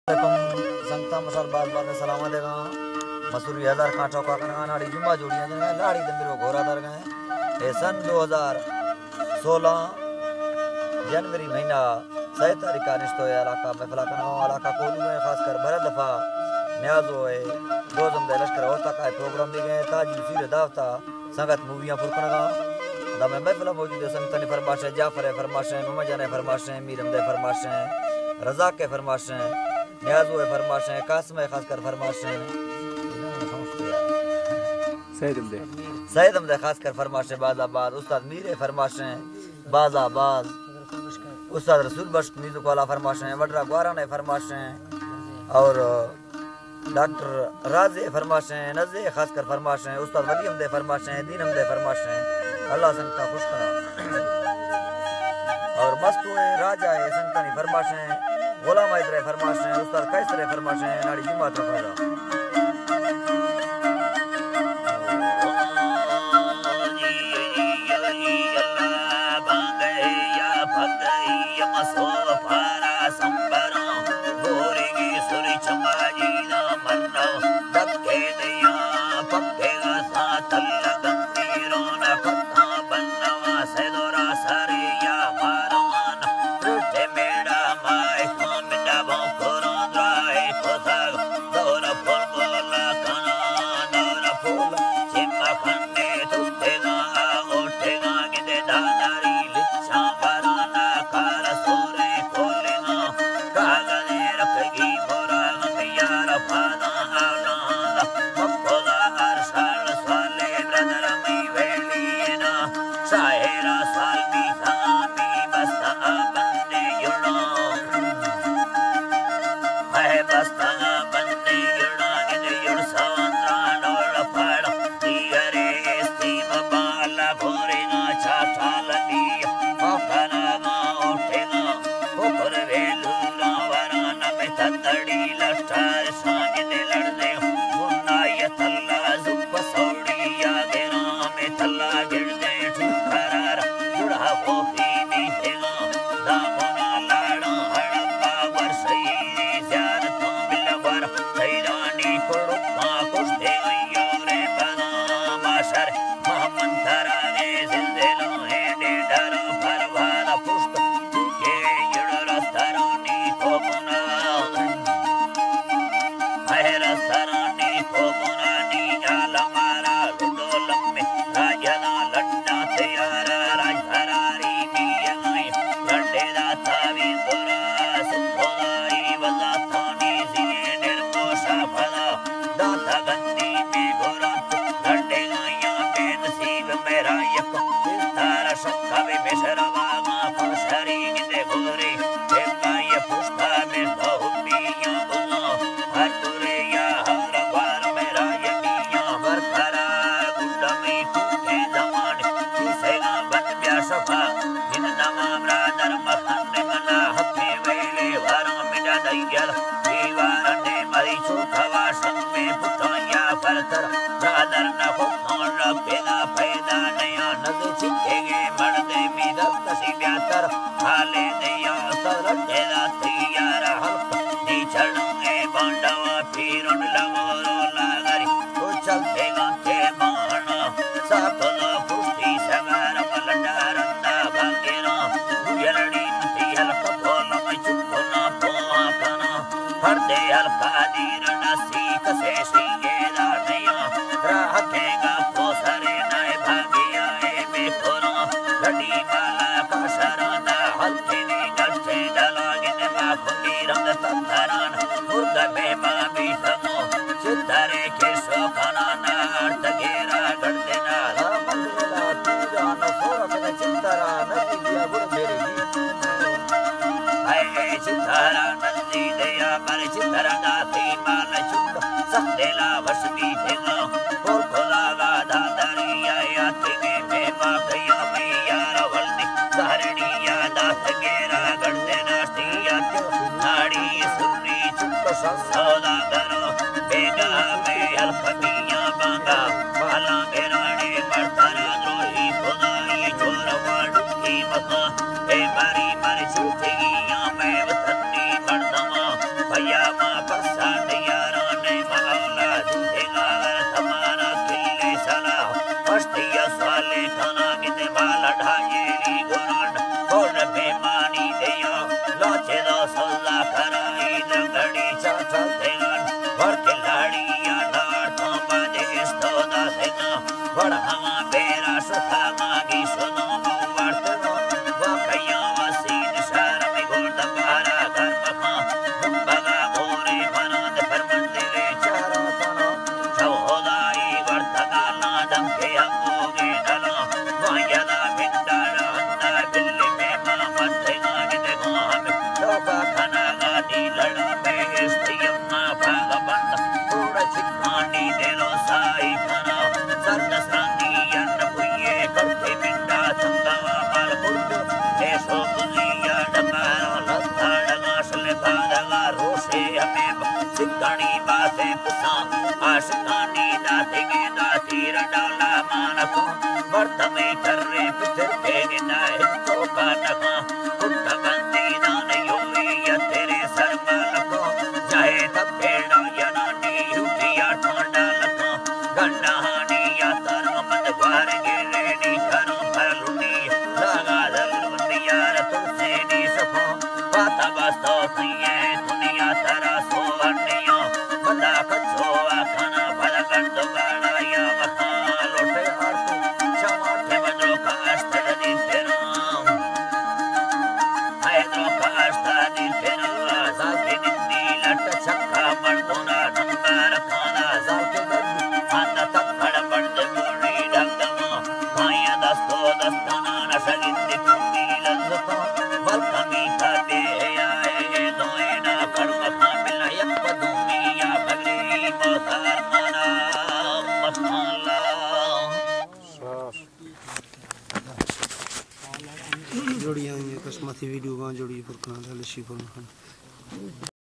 علیکم سنگتاں، مشال باز باز سلام دیگاں۔ مسوری ہزار کانٹا کا کنگا، ناڑی جمعہ جوڑیاں جنگا، لاڑی دمبرو گھورا درگا۔ اے سن دو ہزار سولہ جنوری مہینہ سئے تاریخ ءَ نشتو اے علاقہ محفلہ کنگا، علاقہ کولی میں خاص کر بھرت دفعہ نیازو اے دوزم دے لشکر ہوتا کا پروگرام دی گئے، تاجی سیر دعوتا سنگت موویاں پر کنگا۔ دا میں محفلہ موجود ہے، سنگتانی فرمائش ہے، جعفر ہے فرمائش ہے، محمد جان ہے فرمائش ہے، میر حمد ہے فرمائش ہے، رزاق ہے فرمائش ہے، نیازو ہے فرمائش ہے، قاسم ہے خاص کر فرمائش ہے، سید حمد ہے۔ سید حمد ہے خاص کر فرمائش ہے، باز آباد، استاد میر ہے فرمائش ہے، باز آباد، استاد رسول بخش میوزک والا فرمائش ہے، وڈرا گواران ہے فرمائش ہے، اور ڈاکٹر رازے فرمائشیں، نزے خاص کر فرمائشیں، استاد ولی حمد ءِ فرمائشیں، دین حمد ءِ فرمائشیں، اللہ سنگتاں خوش کناں۔ اور مستو ءِ راجا ءِ سنگتانی فرمائشیں، غلام حیدر ءِ فرمائشیں، استاد قیصر ءِ فرمائشیں، ناڑی جمعہ ترفا۔ گورگی سری چماجینا مرنا، دکے دیا پکے گا ساتل گندی رونا، کتا بنوا سدورا سریا ماروانا، رٹے میڑا مائے کام ڈبو کران درائے کتا، دور پھول بولا کنا، دور پھول چما کھنڈے تستگا، اوٹگا گدے داداری لچا برانا، کار سورے کولگا، کاغذ رکھگی مراغ میار پادا آلانا، مکھودا ارسال سوالے برادر می ویلینا، شاعرا سوال می سامی بستا بندے جڑا۔ اے بستگاں بندے جڑاں گندے جڑ سوندراں ڈول پاڑ، دیگرے استیم بالا بھورے گاں چاٹال بی، پاکنا گاں اوٹے گاں، کوکر ویلو گاں وراں نمے تتڑی لٹار سانگ دے لڑ دے، منا یتلا زپ سوڑی یا گراں میں تلا گڑ دے ٹھیک قرار، جڑا کوکی بیتے گاں، دامنا لاڑاں ہڑپا ورسئی زیارتاں بلور، حیرانی کڑکاں کشتے ایورے پدا معاشر، مہمن ترانے زلزلوں ہیں ڈیڈر پرواد پشت کے جڑ رسترانی کو گناہ۔ اے رسترانی کو گنانی جال مارا لڈو لمے، راجنا لڈا تیارا، راج فراری بیگائی، لڈے دا تاوی درا، سکھولائی وزاتانی زینے نرموشا پدا، داتا گندی بی گورا، لڈے گایاں بے نصیب میرا یک، بستار شکا بے مشربا ما پشری گندے گورے، چمائی پشتا مشتو میاں گناہ، ہر دورے یا ہر بار میرا یمیاں برقرار گڈمی چوٹے زمانے، کسے گا بند بیا شفا، جن نما برادر مخن منا حقے ویلے وارا مجا دئیل، دیوار نے مری چوکا واشن میں پٹایا پرتر، برادر نہ خود نور پیدا پیدا نیا نزے چکے گے مردے میدر کسی بیاتر، حالے دیا سر دیدا تیار حلق، نی چڑھوں اے بانڈوا پیرن لگورو لاغری، تو چلتے گا کے مانا، ساکنا پشتی سگار ملنڈا رندا بھاگیرا، یلڑی متی حلق پولم چکنا پوا کنا، ہر دے حلقا دیر نسی کسے سیگے دانیا، راہ کے گا پو سرے نائے بھاگیا اے بے پورا، گڈی مالا کا شرا دا حلقے نے گٹے ڈلا گن ما کھنڈی رند تندران، مرد بے ما بیتگو، چترے کے سوکنا نارت گیرا گڑدنا، رامندلا تیران سورک چترا نتی دیا گڑ میرے گی۔ اے چترا نتی دیا پر چترا داتی مال چک، سندلا وش بیتگا، کول کلاگا دا دریا یاتگے میں ما قیامی یار ولدی، زہرنی یادا گیرا گڑدنا، ناڑی سری چک سودا کرو، بیگا میں الفمیاں بانگا، مالا گرانے مردارا دروہی خدائی چور واڑو کی مکا، اے ماری مر چوٹیاں میں وطنی مردماں، پیا ما کسان یاران ما اولاد دگار تمانا کلی سلام۔ پشتی سوال کنا گتے مال ڈھاجیری گران۔ کون بیمانی دیا لاچے دا سوزا کرائی درگڑی چاچا دیگان۔ ورک لاڑی یا ڈار تو باجے استو دا سنا۔ وڑ ہما بیرا شتا ماگی شدو مو ورتنا۔ واقعیا وسین شارمی گرد بارا گرم کان۔ دنبگا بورے بناند پر منزلے چارا کنا۔ شو خدائی ورتگا نادم کے ہموگے ڈلا۔ وان یدا بندارا اندار بلی میں مامت گاگی دگو ہمیں۔ لوگا کھناگا دی لڑا بے استیم نا پاگ بند۔ توڑا چکانی دلو سائی کھنا۔ سر دسانی ین بوئے کرتے منڈا سنگا مال کرتے۔ پیسو بزیا ڈکارا لتا ڈگا سلے پادگا روشے ہمیں سکھانی باسے پساں۔ عاشقانی داتگی داتی رڈالا مانکو۔ برتمے چرے پتر کے گناہ تو کا نکا۔ کٹ بندی دان یوئی یا تیرے سر مالکو۔ جائے تب پیڑا یا نانی یوٹی یا ٹھانڈا لکا۔ گنڈہانی یا ترا مند گوار گیلینی کرو پرلونی۔ لاگا دل بندی یار ترسینی سکو۔ پاتا بستو سیئے دنیا ترا سوانیو۔ بندہ کچو آکھنا بھلا گنڈو گاڑا یا مخان لوٹے آرتو۔ چماٹے بدرو کاشت دین تیرام۔ حیدرو کاشتا دل پنا، زال کے نندی لٹ چکا مردونا نمبر کھانا، زال کے درد خاندا تکڑ مرد موڑی ڈگدما، کھایا دستو دستانا نشگندی کھنگی لذتا، ول کمی تا بے حیائے دوئینا کڑم کھان بلا یک پدومی یا بگری موسار مانا مخالا۔ جوڑی آئی قسمتی ویڈیو گاں جوڑی پر کھانا لشی پر کھانا۔